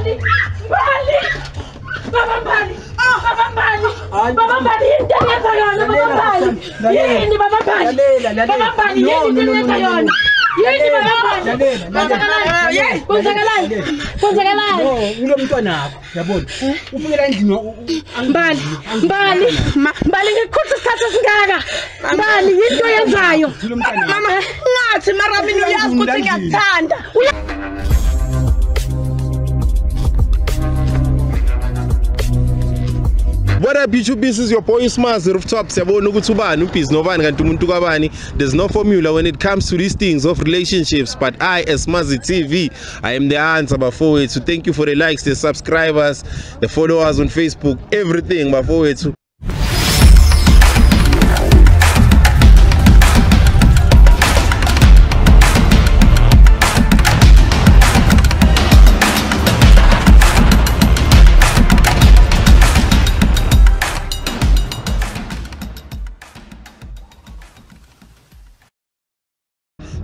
Mbali, Mbali, Baba Mbali, Baba Mbali, Baba Mbali, yini enyenza yona Baba Mbali? Yini Baba Mbali? Baba Mbali, yini enyenza yona? Yini Baba Mbali? Kwenzakalani? Kwenzakalani? Kwenzakalani? No, ulo mntwana wakho, yabona. Ufike la endlini. Mbali, Mbali, Mbali ngikukhutha isikhathi esingaka. Mbali, yini oyenzayo? Mama, ngathi mara mina uyazi ukuthi ngiyakuthanda. What up YouTube, this is your boy Smazi Rooftop. Siyabona ukuthi ubani ubhizi nobani kanti umuntu kabani. There's no formula when it comes to these things of relationships, but I as Smazi TV, I am the answer bafowethu. Thank you for the likes, the subscribers, the followers on Facebook, everything bafowethu.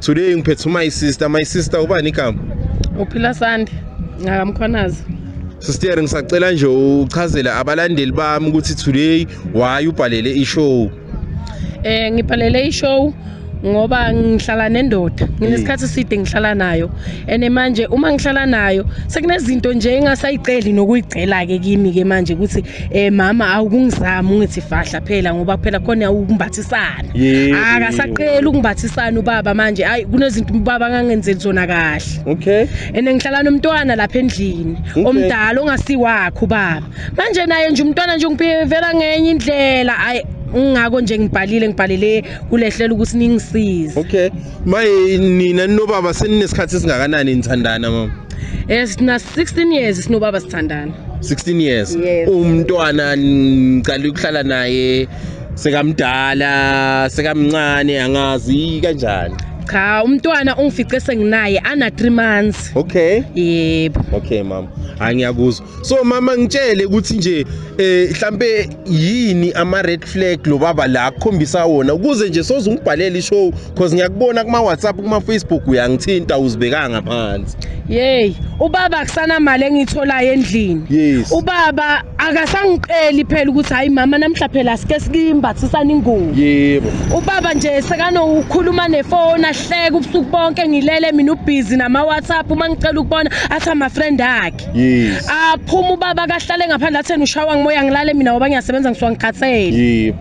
Today ngiphethe my sister ubani igama? Uphila Sandi, ngakamkhonazi. Sister, ngisacela nje uchazele abalandeli bami ukuthi today why ubhalele ishow. Ngibhalele ishow ngoba ngihlala nendoda, nginesikhathi eside ngihlala nayo, and manje uma ngihlala nayo sekunezinto nje engasayiceli nokuyicela ke kimi ke manje ukuthi mama awukungizama ungithi fahla phela ngoba phela khona ukumbathisana. Akasaqeli ukumbathisana ubaba manje, hayi kunezinto ubaba angangenzeli zona kahle. Okay. And ngihlala nomntwana lapha endlini omdala ongasiwakhe ubaba, manje naye nje umntwana nje ungibhevela ngenye indlela, hayi ngakho nje ngibhalile kulehlela ukuthi ningisize. Okay. Maye nina nobaba seninesikhathi esingakanani nithandana mama? Sina 16 years sinobaba sithandana. 16 years. Yes. Umntwana ngicela ukuhlala naye sekamdala, sekamncane angazi kanjani. Cha, umntwana ungifice senginaye ana 3 months. Okay. Yebo. Okay mama. Hayi ngiyakuzwa. So mama ngitshele ukuthi nje mhlambe yini ama red flag lo baba la akukhombisa wona ukuze nje soze ungibhalele ishow because ngiyakubona kuma WhatsApp kuma Facebook uyangithinta uzibekanga phansi. Yey, ubaba akusana mali engitholayo endlini. Yes. Ubaba akasangiqeli phela ukuthi hayi mama namhla phela sike sikimbathisana ingubo. Yebo. Ubaba nje sekanokukhuluma nefoni ahleke ubusuku bonke ngilele mina ubhizi nama WhatsApp uma ngicela ukubona athi ama friend akhe. Yes. Aphuma ubaba kahlale ngaphandle athena ushawa ngimoya ngilale mina ngoba ngiyasebenza ngisuka ngikhathele. Yebo.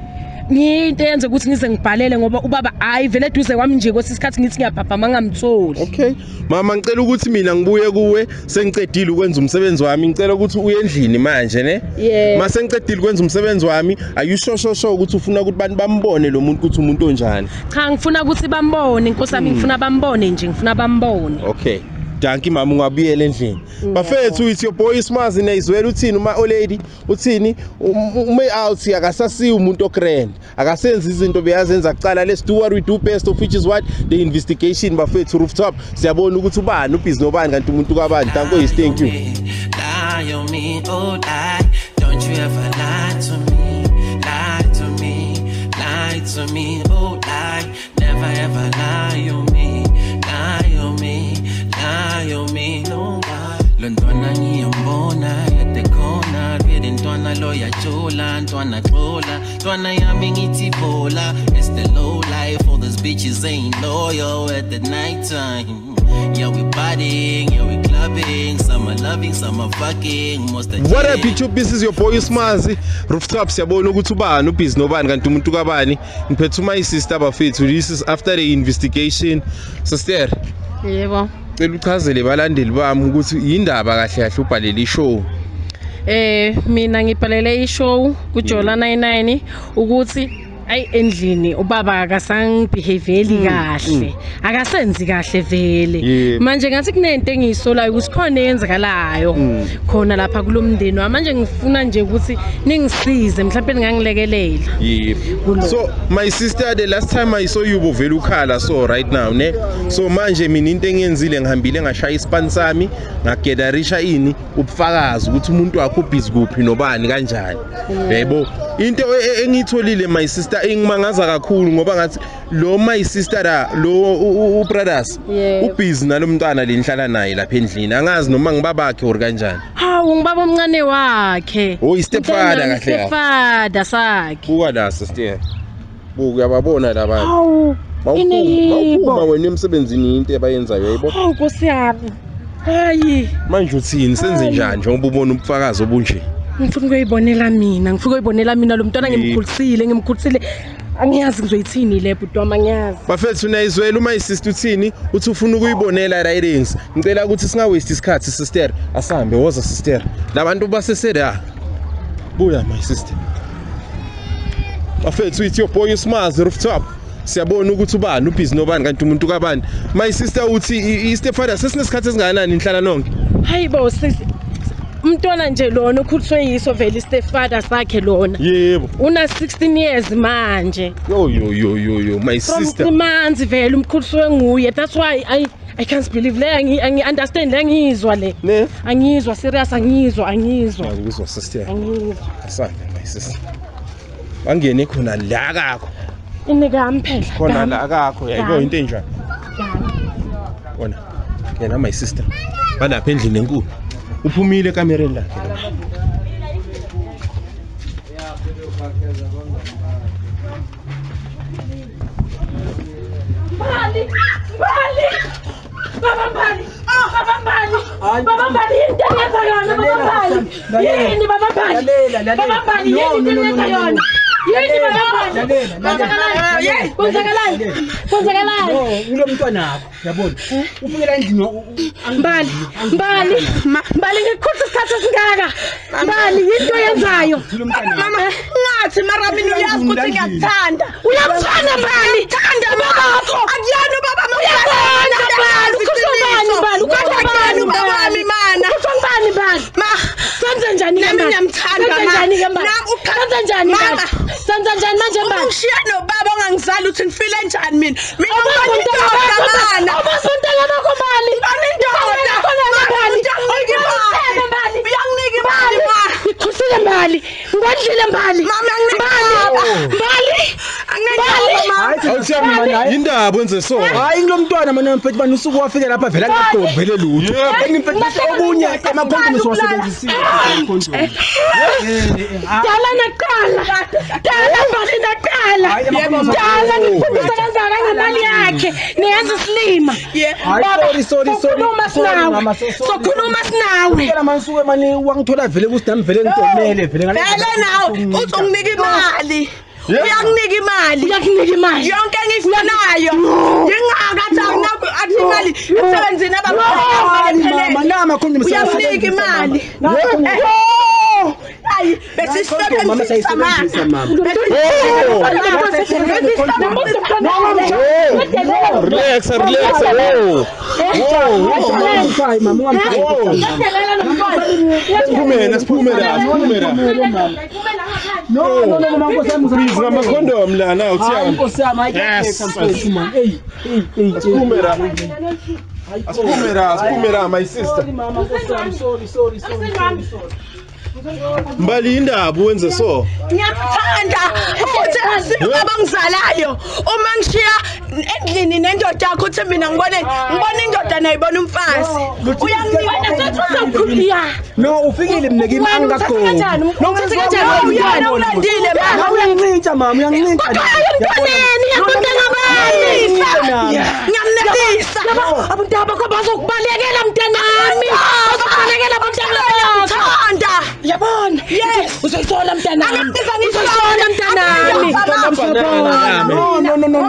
Ngiyinto eyenza ukuthi ngize ngibhalele ngoba ubaba hayi vele eduze kwami nje kwesikhathi ngithi ngiyaphaphama ngamtholi. Okay. Mama ngicela ukuthi mina ngibuye kuwe sengicedile ukwenza umsebenzi wami, ngicela ukuthi uye endlini manje ne? Yeah. Mase ngicedile ukwenza umsebenzi wami, are you sure ukuthi ufuna ukuthi bantu bambone lo muntu ukuthi umuntu onjani? Cha, ngifuna ukuthi bambone inkosi yami, ngifuna bambone nje, ngifuna bambone. Okay. Danki mama, ungabuyela endlini. Bafethu, it's your boy Smazi nayizwela uthini uma olady uthini ume out akasasiyi umuntu ogrand. Akasenzi izinto beyazenza kuqala. Let's do what we do best, of which is what the investigation bafethu Rooftop. Siyabona ukuthi ubani ubhizi nobani kanti umuntu kabani. Danko is thank you. Lie on me, oh lie. Don't you ever lie to me. Lie to me. Lie to me, oh lie. Never ever lie on me. Lie on me. Lie on me, no lie. Londona ngiyambona at the corner, vele ntwana lo yajola, ntwana xola, ntwana yami ngithi bola. It's the low life, all these bitches ain't loyal at the night time. Yeah, we partying, yeah, we clubbing, some are loving, some are fucking. Most of What up YouTube, this is your boy Smazi Rooftop. Siyabona ukuthi ubani ubhizi nobani kanti umuntu kabani. Ngiphethe my sister bafethu. This is after the investigation. Sister. Yebo. Cela uchazele balandeli bami ukuthi yindaba kahle kahle ubhalele ishow. Mina ngibhalele ishow kuJola 99 ukuthi ayi endlini ubaba akasangibehave kahle, akasenzi kahle vele. Manje ngathi kunento engiyisolayo ukuthi khona eyenzakalayo khona lapha kulomndeni wami. Manje ngifuna nje ukuthi ningisize mhlawumbe ningangilekelela. Yebo. So my sister, the last time I saw you bovela ukhala, so right now ne. So manje mina into engiyenzile ngihambile ngashaya ispan sami ngagedarisha ini ubufakazi ukuthi umuntu wakho ubhizi kuphi nobani kanjani. Yebo. Into engiyitholile my sister engimangaza kakhulu ngoba ngathi lo my sister la lo u brothers ubhizi nalomntwana lenhlala naye lapha endlini, angazi noma ngibabakhe or kanjani. Hawu ngibaba omncane wakhe. Oh, i-stepfather kahle. Stepfather sakhe. Buka la sister. Buka uyababona labantu. Hawu. Mawuphuma wena emsebenzini into abayenzayo yayibona. Hawu Nkosi yami. Hayi. Manje uthini senze njani njengoba ubona ubufakazi obunje? Ngifuna ukuyibonela mina, ngifuna ukuyibonela mina lo mntwana ngimkhulisile. Angiyazi ngizoyithini le bhuti wami angiyazi. Bafethu nayizwela uma isister uthini uthi ufuna ukuyibonela writings. Ngicela ukuthi singa waste isikhathi sister. Asambe woza sister. Labantu baseseda. Buya my sister. Bafethu it's your boy Smazi rooftop. Siyabona ukuthi ubani ubhizi nobani kanti umuntu kabani. My sister uthi i-stepfather sesinesikhathi esingakanani inhlala nonke? Hayibo sisi. Umntwana nje lona ukhuliswe yiso vele i-stepfather sakhe lona. Yebo. Una 16 years manje. Yo yo yo yo yo my sister. From manzi vele umkhuliswe nguye. That's why I can't believe le angi understand le ngizwa le. Ne? Angizwa serious angizwa. Ngizwa sister. Angizwa. Asande my sister. Bangene khona la kakho. Inikami phela. Khona la akakho yayibo into enjani. Bona. Yena my sister. Balapha endlini enkulu. Uphumile ekamereni lakhe. Mbali! Mbali! Baba Mbali! Baba Mbali! Baba Mbali into engenza yona Baba Mbali! Yini Baba Mbali? Baba Mbali yini into engenza yona? Yini Baba Mbali? Kwenzakalani? Kwenzakalani? No, ulo mntwana wakho, yabona. Ufike la endlini Mbali, Mbali, Mbali ngikukhulisa isikhathi esingaka. Mbali into oyenzayo. Mama, ngathi mara mina uyazi ukuthi ngiyakuthanda. Uyamthanda Mbali? Thanda baba wakho. Akuyena ubaba Uyathanda Mbali. Ukhulisa Mbali, Akuyena ubaba wami mana. Ukhulisa Mbali Mbali. Ma, senze njani ke nami ngiyamthanda ma? Nami Senze njani Mama, senze njani manje Mbali? Ungishiya nobaba ongangizali uthi ngifile njani mina? Mina ngibona indoda mana. Ubasondela bakho Mbali. Ngibona indoda. Mbali. Uyanginika imali ma. Ngikhulisile Mbali. Ngondlile Mbali. Mama anginika Mbali. Anginendaba mama. Awuthiyami indaba wenze so. Hayi ngilomntwana mina mfethu bani usuku wafika lapha vele angaqondi vele lutho. Engimfethu okunye amakhondomu siwasebenzisile. Dala naqala. Dala Mbali naqala. Dala ngifundisa kangaka ngemali yakhe. Niyenza isilima. Hayi sorry sorry sorry. Mama sokhuluma sinawe. Phela manisuke mani wangithola vele ukuthi nami vele ngidomele vele ngale. Vele nawe uthi unginika imali. Uyanginika imali. Uyakunika imali. Yonke engiyifunayo. Ngingaka athi awunakho athi imali emsebenzini abamali mama nama khondomu uyanginika imali. Hayi bese sisebenzisa mama. Relax relax. Oh. Mama Siphume la. No no no mama nkosi yami please ngamakhondomu la na uthiyami. Nkosi yami hayi mfethu man. Hey hey hey. Asiphume la my sister. Mama nkosi yami sorry sorry sorry. Mbali indaba wenze so. Ngiyakuthanda futhi asibaba ngizalayo. Uma ngishiya endlini nendoda yakho uthi mina ngibone indoda nayibona umfazi. Uyanginika. No ufikile mina kimi angikagqoki. No uthathe kanjani? Uyana ulandile mama. Uyangincintsha mama uyangincintsha. Kodwa emntwaneni Ngiyamnelisa. Abantu abakho bazokubalekela mntanami. Bazokubalekela abantwana. Yabona. Yes. Uzoyithola mntanami. Uzoyithola mntanami. No no no no.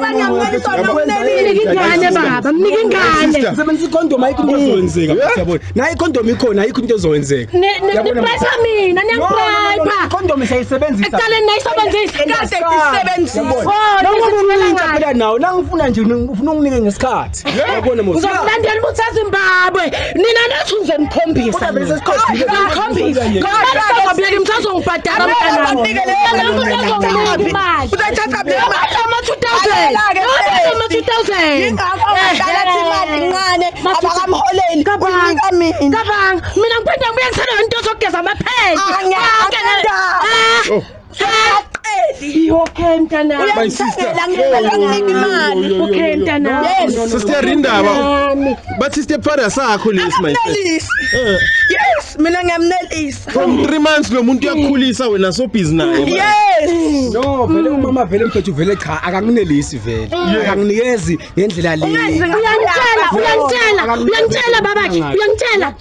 Mnike ingane baba, mnike ingane. Sebenzisa ikhondom ayikho into ezokwenzeka yabona. Nayi ikhondom ikhona ayikho into ezokwenzeka. Niprayipha mina, niyaprayipha. Ikhondom siyayisebenzisa. Ekuqaleni nayisebenzisa. Kade isebenzisa. Oh, phela nawo la ngifuna nje ufuna unginike ngesikhathi. Yabona mos. Uzokulandela ukuthi eZimbabwe. Nina nathi uzonikhombisa. Ngikhombisa. Kodwa mthatho ngibhadala mntanami. Uzathatha ama 2000. Ama 2000. Yingakho badala imali incane abakamholeli. Unika mina. Cabanga, mina ngiphinda ngibuye ngisele into zokugeza amaphenti. Akangithengeli. Okay mntana. My sister. Uyangithengela imali. Okay mntana. Yes. Sister indaba. Bathi stepfather sakho lesi my sister. Yes, mina ngiyamnelisa. From 3 months lo muntu uyakhulisa wena so busy naye. Yes. No, vele umama vele mfethu vele cha akanginelisi vele. Akanginikezi ngendlela le. Uyangitshela, uyangitshela, uyangitshela babakhe, uyangitshela.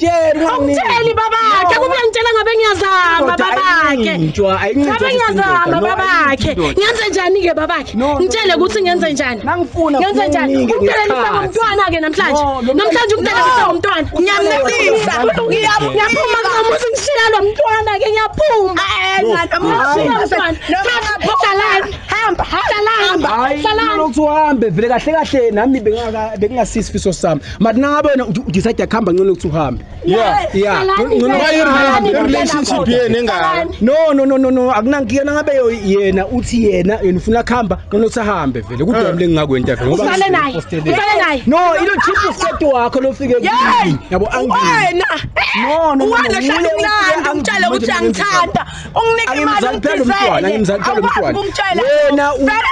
Awungitsheli babakhe, kube uyangitshela ngabe ngiyazama babakhe. Ngabe ngiyazama babakhe. Ngenze njani ke babakhe? Ngitshele ukuthi ngenze njani. Nangifuna ngenze njani? Ungitshela umntwana ke namhlanje. Namhlanje ungitshela umntwana. Ngiyamnelisa. Ngiyaphuma kunomuzi ngishiya lo mntwana ke ngiyaphuma. Hamba, hamba. Hayi, lokhu uhambe vele kahle kahle nami bengingasisifiso sami. But nangabe wena udecide ukuhamba ngcono ukuthi uhambe. Yeah. Yeah. Ngcono relationship yena engaka. No. Akunankinga nangabe yena uthi yena ufuna ukuhamba ngcono ukuthi ahambe vele. Kudwa mina engingakwenta vele ngoba usale naye. Usale naye. No, ilo chip set wakho lofike kimi. Yabo angina. No. Wena hlala umlando ungitshela ukuthi angithanda. Unginike imali ungidizele. Angimzali phela umntwana. Wena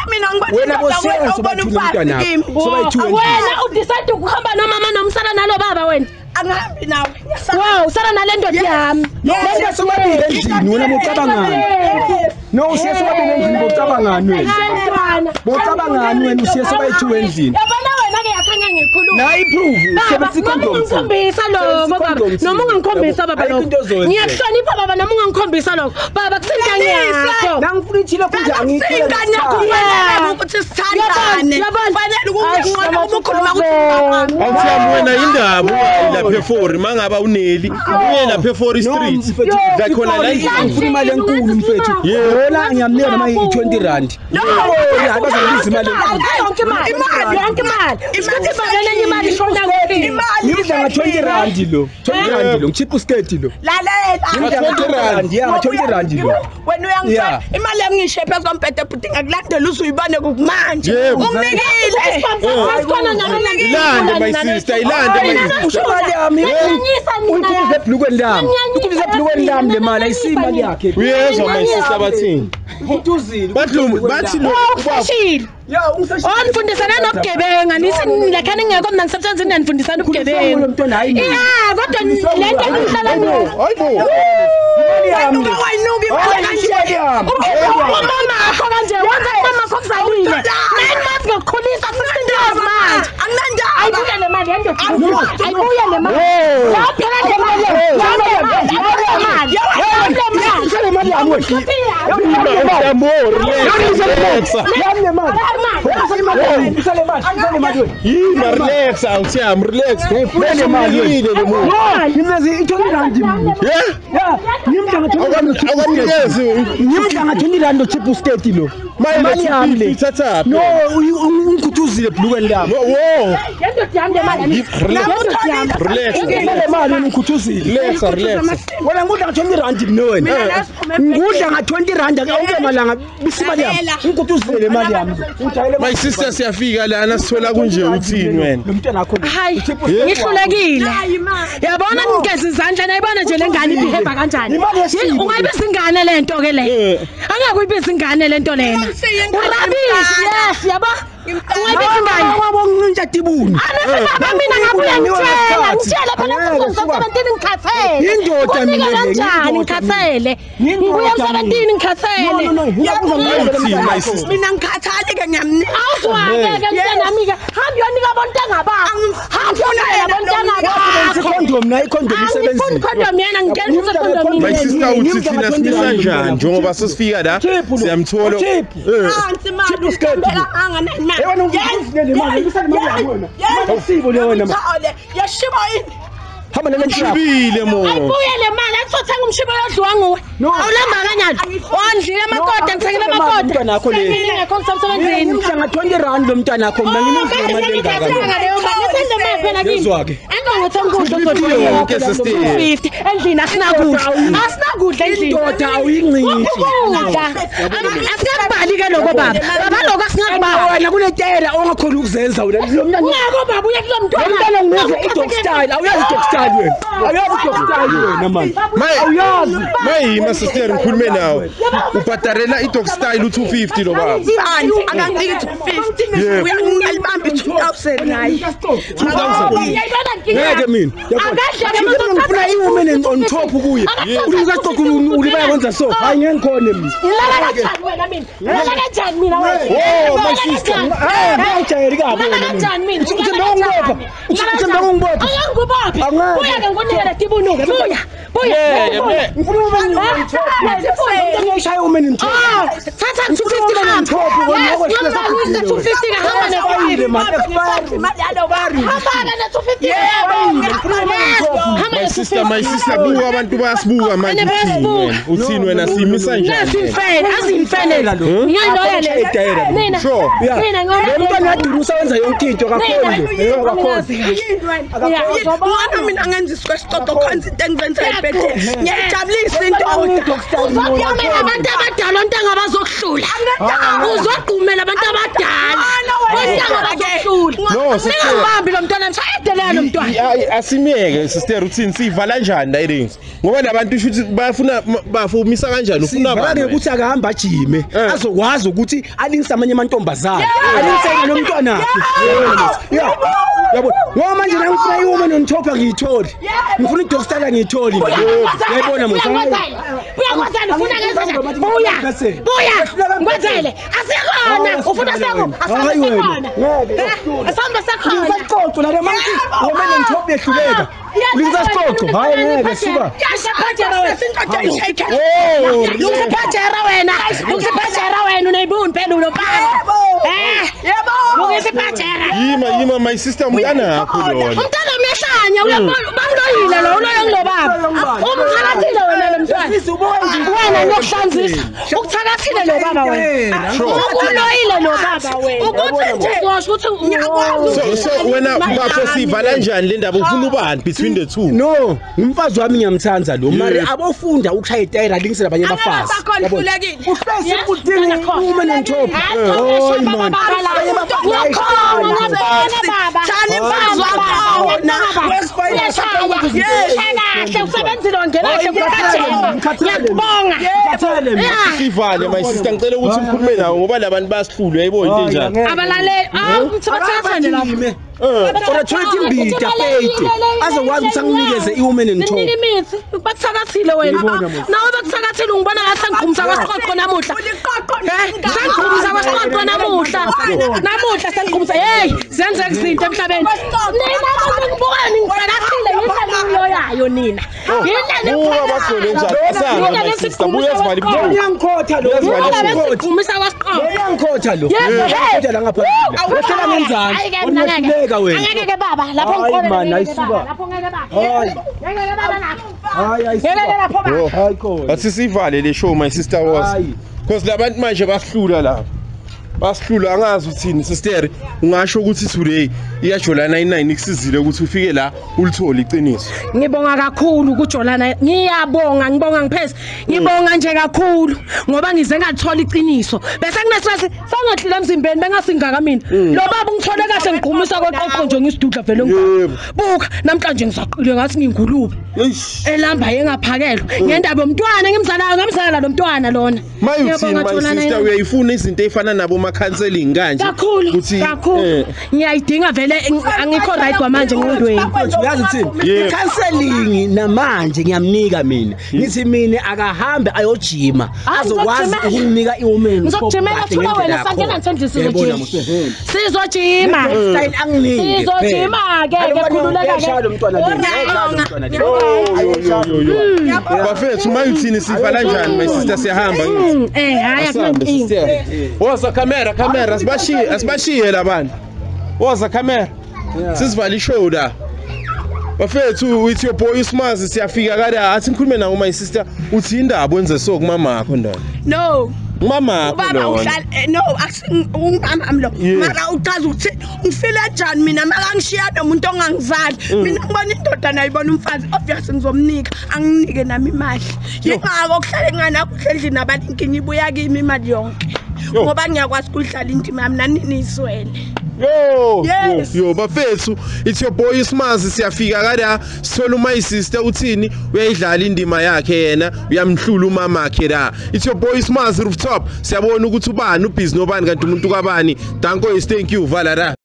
mina ngibona ubona umntwana. Wena udecide ukuhamba nomama nomsala nalo baba wena. Angihambi nawe. Wow, usala nale ndoda yami. No, siyasobabili endlini wena bocabangani. No, siyasobabili endlini bocabangani wena. Bocabangani wena usiyasobayithu endlini. Yabona wena ke yakhanya ngikhuluma. Nayi proof sebenzisa icondom. Ngikhombisa lokho baba. Noma ungangikhombisa baba lokho. Ngiyakuhlonipha baba noma ungangikhombisa lokho. Baba kusintanga yakho. Nangifuna ithile futhi angithile. Ingane yakho kufanele ukuthi sithandane. Kufanele ukunqola uma ukhuluma ukuthi awuthami wena indaba lapha eFori mangaba uneli uye lapha eFori Street la khona la ngifuna imali enkulu mfethu. Yona ngiyamnika noma i20 rand. No, abazobiza imali enkulu. Yonke imali. Yonke imali. Isikhathi lenye imali ishona kuphi? Ngimdla nga 20 rand lo. 20 rand lo ngichipha usketi lo. Lalela. 20 rand, yeah, 20 rand lo. Wena uyangitshela imali yami ngishe phezu kombhede bhuti ngakulandela uzuyibone kumanje. Unginikile. Asikhona nami. Ilande my sister, ilande my sister. Imali yami. Uyikhuze ebhlukweni lami. Uyikhuze ebhlukweni lami le mali ayisimali yakhe. Uyezwa my sister bathini? Uthuzile. Bathi lo ubashile. Ya ungisashile. Onifundisana nobugebenga nithi lakhani ngekho mina ngisemsebenzini nanifundisana ubugebenga. Yeah, kodwa lento engihlala nayo. Hayibo. Imali yami. Wayinuka imali kanje. Umama akho kanje wenza umama akho kuzalile. 9 months ngokukhulisa 16 years manje. Anginandaba. Ayibuye le mali yendoda. Ayibuye le mali. Yaphela le mali. Yonke le mali yami wena. Yimi relax awuthiyami relax. Ngifuna imali le muntu. Ngimnezi i20 rand. Yeah? Yeah, ngimdla nga20 rand. Ngimdla nga20 rand lo chip usketi lo. Mali yami le. No, ungikhuthuzile ebhlukweni lami. No, wo. Yendoda yami le mali. Relax. Le mali ungikhuthuzile. Relax, relax. Wena ngudla nga20 rand mina wena. Ngudla nga20 rand awuke malanga bisimali yami. Ungikhuthuzile le mali yami. My sister siyafika lana sithola kunje uthini wena? Lo mntwana wakho. Hayi, ngihlulekile. Yabona ngigeza izandla nayibona nje lengane ibehave kanjani. Ungayibiza ingane lento ke le. Angeke uyibiza ingane lento lena. Urabish, yes, yabo. Ungayibiza ingane. Wabo ngintsha tibuni. Baba mina ngabuya ngitshela, ngitshela phela ngizosebenzini ngikhathele. Indoda mina kanjani ngikhathele. Ngibuya emsebenzini ngikhathele. No no no. Mina ngikhathale ke ngiyamnika. Awuzwake ke mntanami ke. Hamba uyonika abontanga bakho. Hamba uyonika abontanga bakho. Icondom na icondom isebenza. Angifuni condom yena ngicela condom. My sister uthi thina simisa njani njengoba sesifika la siyamthola. Nansi mali. Wena ungifuna le mali, ngifuna le mali yami wena. Imali le wena mali. Yashiba yini? Hamba nale nshibile mo. Ayibuye le mali, asothenga umshibo yodliwa nguwe. Awulamba kanyalo. Ondlile amakoda, ngithengile amakoda. Umntwana wakho le. Ngekho ngisemsebenzini. Ngimdla nga20 rand lo mntwana wakho mina ngimdla imali engaka. Yezwa ke. Angangothenga ukudla ozodliwa yonke sister. 50 endlini asinakudla. Asinakudla endlini. Indoda awuyingcitshi. Ukudla. Asingakubali ke lokho baba. Baba lokho asingakubali. Wena kunetela ongakhona ukuzenza wena. Lo mntwana Ngako baba uye kulo mntwana. Lo mntwana ngizwe i dog style. Awuyazi i dog style wena. Awuyazi i dog style wena man. Awuyazi. Mayi sister ngikhulume nawe. Ubhadarela i-dog style u250 lo baba. Akanginiki 250. Uyangilibamba i2000 naye. 2000. Ngeke mina. Ngifuna i-woman on top kuye. Ulungisa isiqoqo ulibaya kwenza so. Hayi ngeke ngikhone mina. Ngilala kanjani wena mina? Ngilala kanjani mina wena? Oh my sister. Eh ngiyajayela kabi wena. Kanjani mina? Uthi ngibopha. Uthi ngibopha. Angikubophi. Buya ke ngikunike letibunuke. Buya. Buya. Ngifuna woman on top. Ngiyishaya woman on top. Thatha 250 on top. Yes, 250 hamba ne man. Hamba ne 250. My sister buka abantu bayasibuka manje uthini wena simisa njani? Nasifele azimfele ngiyoyiloya le. Nina. Nina ngoba lo mntwana yadurusa wenza yonke into kakhulu. Ngwana mina ngenza isiqoqo khonza into engizenza ebhedlela. Ngiyajabulisa indoda. Uzogqumela abantu abadala ontanga bazokuhlula. Uzogqumela abantu abadala. Ontanga bazokuhlula. Ningambambi lo mntwana mshayedela lo mntwana. Asimiyeke sister uthini sivala kanjani la irings? Ngoba labantu shuthi bayafuna bafumisa kanjani ufuna abantu ukuthi akahamba ajime azokwazi ukuthi alingise amanye amantombazana. Alingise lo mntwana wakhe. Yabo. Ngoba manje la ngifuna i-woman on top angiyitholi. Ngifuna i-dog style angiyitholi. Uyayibona mos. Uyakwazana ufuna ngenza buya. Buya. Ngwenzele. Asikhona ufuna seko. Asikhona. Asihamba sekhona. Isixoxo la manje woman on top yehluleka. Ulingisa isixoxo. Hayi ngeke suka. Lungisa wena. Lungisa wena unayibuni phela ulompana. Yebo. Lungisa phathera. Yima my sister umntana yakho lona. Umntana umehlanya uyabona bamloyile lo uloyo ngilobaba. Umthakathile wena lo mntwana. Wena ngiyokuhlanzisa. Ukuthakathile lo baba wena. Ukuloyile lo baba wena. Ukuthi nje ukuthi ngiyakwazi. So wena bafo sivala kanjani le ndaba ufuna ubani between the two? No, umfazi wami ngiyamthanda lo. Mari abofunda ukushaya itayela lingisela abanye abafazi. Uhlezi udinga woman on top. Oh man. Thani mfazi wakho na. Kahle usebenzile wangena kahle ngiyakubonga. Sivale my sister ngicela ukuthi ngikhulume nawe ngoba labantu bayasihlula uyayibona into enjani. Abalaleli awumthatha nje lapho. Ora thola imbida pete azokwazi ukuthi anginikeze i-woman on top. Ninike imithi bakuthakathile wena. Nawe bakuthakathile ungibona ngathi sengiqhumisa kwasiqoqo namuhla. Sengiqhumisa kwasiqoqo namuhla. Namuhla sengiqhumisa hey zenzeka izinto emhlabeni. Nina abantu ngibukani ngithakathile yini ngiloyayo nina. Yini buka bagcwele njani? Asanga my sister buya sivala ibuhlungu. Uyangikhotha lo. Uyangikhotha kwasiqoqo. Uyangikhotha lo. Uyangikhotha la ngaphambili. Wehlela ngenzani? Unehluleka wena. Angeke baba lapho ngikhona. Hayi man ayisuka. Lapho ngeke baba. Hayi. Ngeke baba lapho. Hayi ayisuka. Ngeke lapho baba. Hayi khona. Athi sivale le show my sister was. Because labantu manje basihlula lapha. Basihlula angazi uthini sister ungasho ukuthi today iyajola 99 ikusizile ukuthi ufike la ulithole iqiniso. Ngibonga kakhulu kuJola ngiyabonga ngibonga ngipheze ngibonga nje kakhulu ngoba ngize ngathola iqiniso bese kunesikhathi sangahlila emzimbeni bengasingaka mina lo baba ungithole kahle ngiqhumisa koqoqo nje ngisidudla vele ngibuka namhlanje ngisaqile ngathi ngingulube elamba yengaphakelwa ngendaba yomntwana ngimzalayo ngamzala lo mntwana lona. Mayuthini my sister uyayifuna izinto ezifana nabo ma counseling kanje ukuthi kakhulu ngiyayidinga vele angikho right kwamanje ngqondweni. Uyazi uthini? I-counseling namanje ngiyamnika mina. Ngithi mina akahambe ayojima azokwazi ukunika i-woman. Ngizokujimela thula wena sangena ngithendle sizojima. Sizojima. Sizojima ke ke khululeka ke. Bafethu mayuthini sivala njani my sister siyahamba ngithi. Hayi akunankinga. Woza camera asibashiye labantu. Woza camera. Sisivala ishow la. Bafethu with your boy uSmazi siyafika kade athi ngikhulume nawe my sister uthi indaba wenze so kumamakho ndona. No. Mama ubaba uhlala no umama lo mara uchaza ukuthi ngifile kanjani mina makangishiya nomuntu ongangizali mina ngibona indoda nayibona umfazi obviously ngizomnika anginike nami imali yingakho kuhlale nganakho endlini abantu inkinga ibuya kimi imali yonke ngoba ngiyakwazi ukudlala indima yami nanini izwele. Yo, Yes. yo, yo bafethu, it's your boy Smazi, siyafika kada sithola my sister uthini, uyayidlala indima yakhe yena, uyamhlula umama wakhe la. It's your boy Smazi rooftop. Siyabona ukuthi ubani ubhizi nobani kanti umuntu kabani. Danko is thank you vala la.